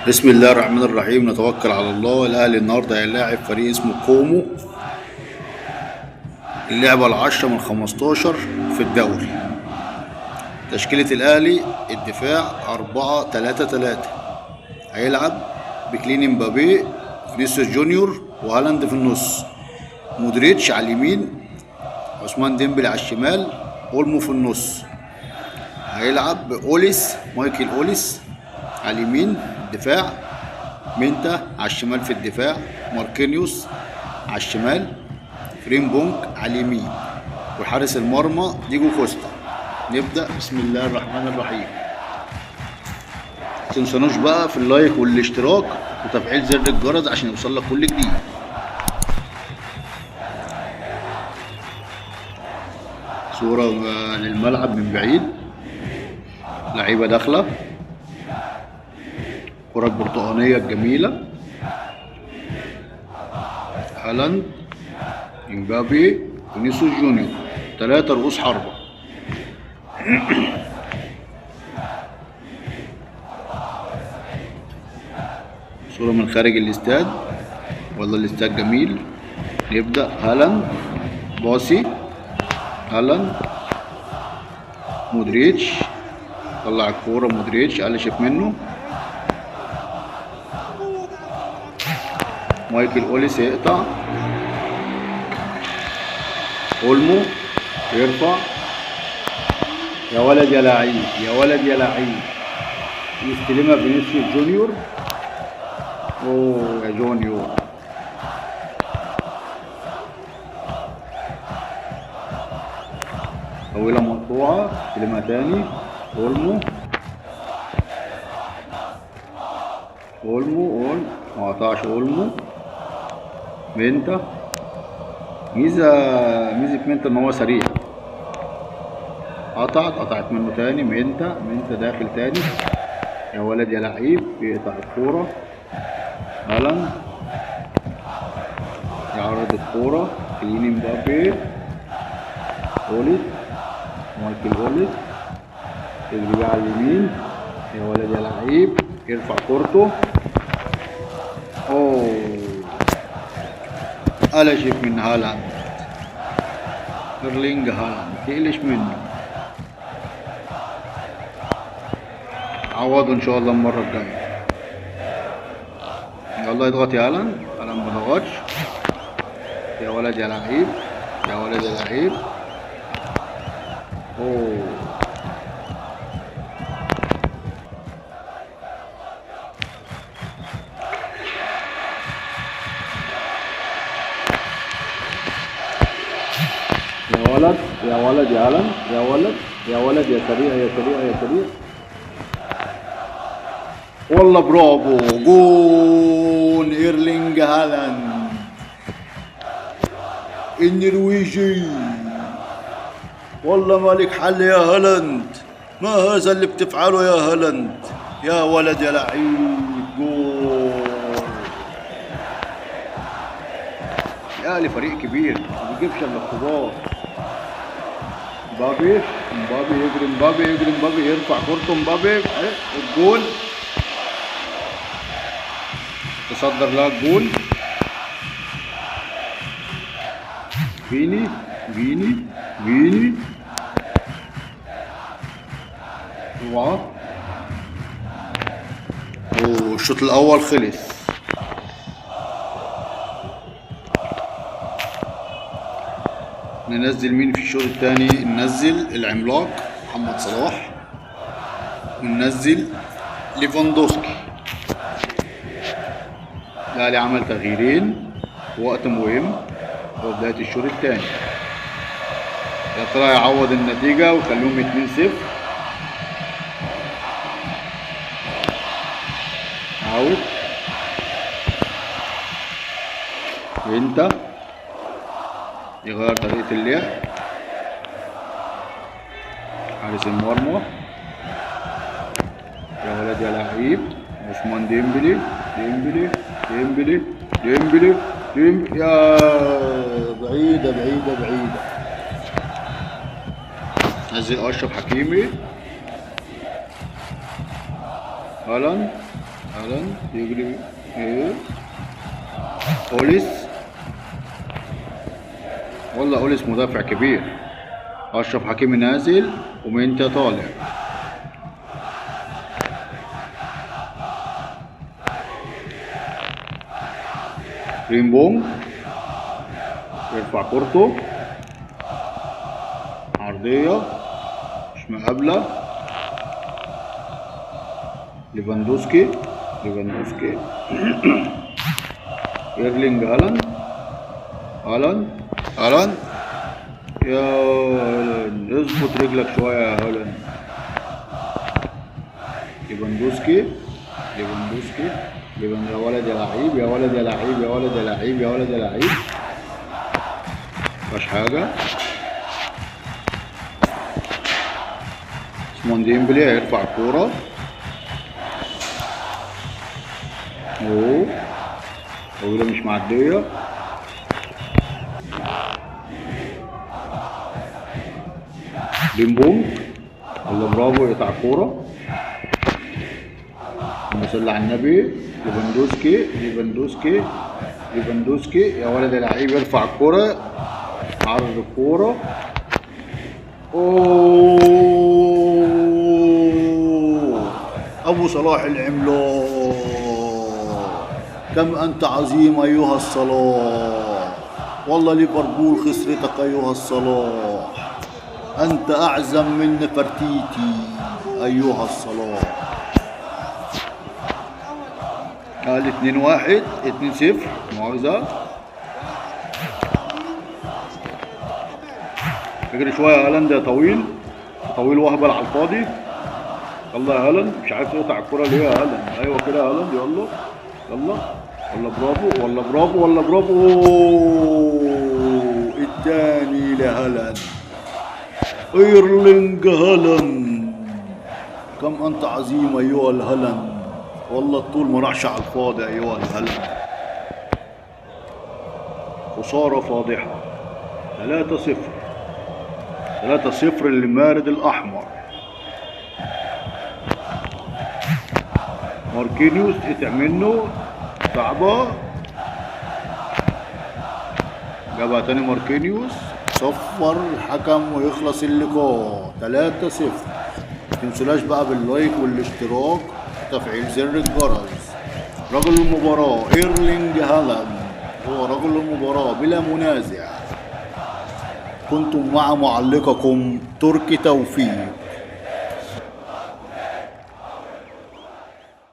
بسم الله الرحمن الرحيم. نتوكل على الله. الاهلي النهارده هيلاعب فريق اسمه كومو، اللعبة 10 من 15 في الدوري. تشكيلة الاهلي: الدفاع 4-3-3، هيلعب بكلين امبابي، فينيسيوس جونيور وهالاند في النص، مودريتش على اليمين، عثمان ديمبلي على الشمال، اولمو في النص. هيلعب بأوليس، مايكل أوليس على اليمين دفاع، مينتا على الشمال في الدفاع، ماركينيوس على الشمال، فريمبونج على اليمين، وحارس المرمى ديجو كوستا. نبدأ بسم الله الرحمن الرحيم. متنسونوش بقى في ال like والاشتراك وتفعيل زر الجرس عشان يوصل لك كل جديد. صورة للملعب من بعيد، لعيبة داخلة، كرة البرتقانية الجميلة، هالاند، امبابي، فينيسيوس جونيور، 3 رؤوس حربة. صورة من خارج الاستاد، والله الاستاد جميل. نبدأ هالاند، باصي هالاند، مودريتش طلع الكورة، مودريتش قلشت منه، مايكل أوليس يقطع، أولمو يرفع، يا ولد يا لعيب، يا ولد يا لعيب، يستلمها فينيسيوس جونيور. أوه يا جونيور، طويلة مقطوعة، استلمها تاني أولمو، أولمو، أولمو ما قطعش، أولمو، مينتا. ميزة مينتا إن هو سريع، قطعت منه تاني، مينتا، مينتا داخل تاني، يا ولد يا لعيب، يقطع الكورة، هالاند يعرض الكورة، كيليان امبابي، أوليس، مايكل أوليس يجري بقى على اليمين، يا ولد يا لعيب، يرفع كورته، أوه قلشت من هالاند، ايرلينج هالاند تقلش منه، عوضه ان شاء الله المرة الجاية. يلا اضغط يا هالاند، هالاند ما ضغطش، يا ولد يا لعيب، يا ولد يا لعيب، اوه يا ولد، يا ولد يا هالاند، يا ولد، يا ولد، يا سريع، يا سريع، يا سريع، والله برافو، جون ايرلينج هالاند النرويجي، والله مالك حل يا هالاند، ما هذا اللي بتفعله يا هالاند، يا ولد يا لعيب، جول. الاهلي فريق كبير ما بيجيبش الا الكبار. مبابي، مبابي يجري، مبابي يجري، مبابي يرفع كورته، مبابي الجول، تصدر لها الجول، فيني، فيني، فيني، اوعى، والشوط الاول خلص. ننزل مين في الشوط الثاني؟ ننزل العملاق محمد صلاح، وننزل ليفاندوسكي. الاهلي عمل تغييرين في وقت مهم هو بداية الشوط الثاني، يا ترى يعوض النتيجة ويخليهم 2-0. out انت يغير طريقة اللعب، حارس المرمى، يا ولد يا لعيب، عثمان ديمبلي، ديمبلي، ديمبلي، ديمبلي، ديمبلي، يا بعيدة بعيدة بعيدة. نزل أشرف حكيمي، هالاند، هالاند يجري ايه، اوليس، والله اوليس مدافع كبير. اشرف حكيمي نازل ومنت طالع. ريمبونج يرفع كورته، عرضية مش مقابلة. ليفاندوسكي، ليفاندوسكي ايرلينج هالاند، هالاند، هالاند، يا هالاند اظبط رجلك شوية يا هالاند. ليفاندوسكي، ليفاندوسكي، ليفاندوسكي، يا ولد يا لعيب، يا ولد يا لعيب، يا ولد يا لعيب، يا ولد يا لعيب، مفيهاش حاجة. عثمان ديمبلي هيرفع الكورة، اهو طويلة مش معدية. ديمبونج، الله برافو، يقطع الكورة. اللهم صل على النبي. ليفاندوسكي، ليفاندوسكي، ليفاندوسكي، يا ولد يا لعيب، يرفع الكورة، عرض الكورة. اوه، ابو صلاح العملاق، كم انت عظيم ايها الصلاح. والله ليفربول خسرتك ايها الصلاح، انت اعظم من نفرتيتي ايها الصلاح. قال 2-1، 2-0، مؤاخذة. اجري شوية يا هالاند يا طويل، طويل وهبل على الفاضي. يلا يا هالاند، مش عارف تقطع الكرة ليه يا هالاند. ايوه كده يا هالاند، يلا يلا، ولا برافو، ولا برافو، ولا برافو. التاني لهالاند، ايرلينج هالاند، كم انت عظيم ايها الهالاند. والله الطول ما راحش على الفاضي ايها الهالاند. خسارة فاضحة، 3-0، 3-0 للمارد الأحمر. ماركينيوس قطع منه، صعبة، جابها تاني ماركينيوس، صفر الحكم ويخلص اللقاء 3-0. متنسولاش بقى بال like والاشتراك وتفعيل زر الجرس. رجل المباراة ايرلينج هالاند، هو رجل المباراة بلا منازع. كنتم مع معلقكم تركي توفيق.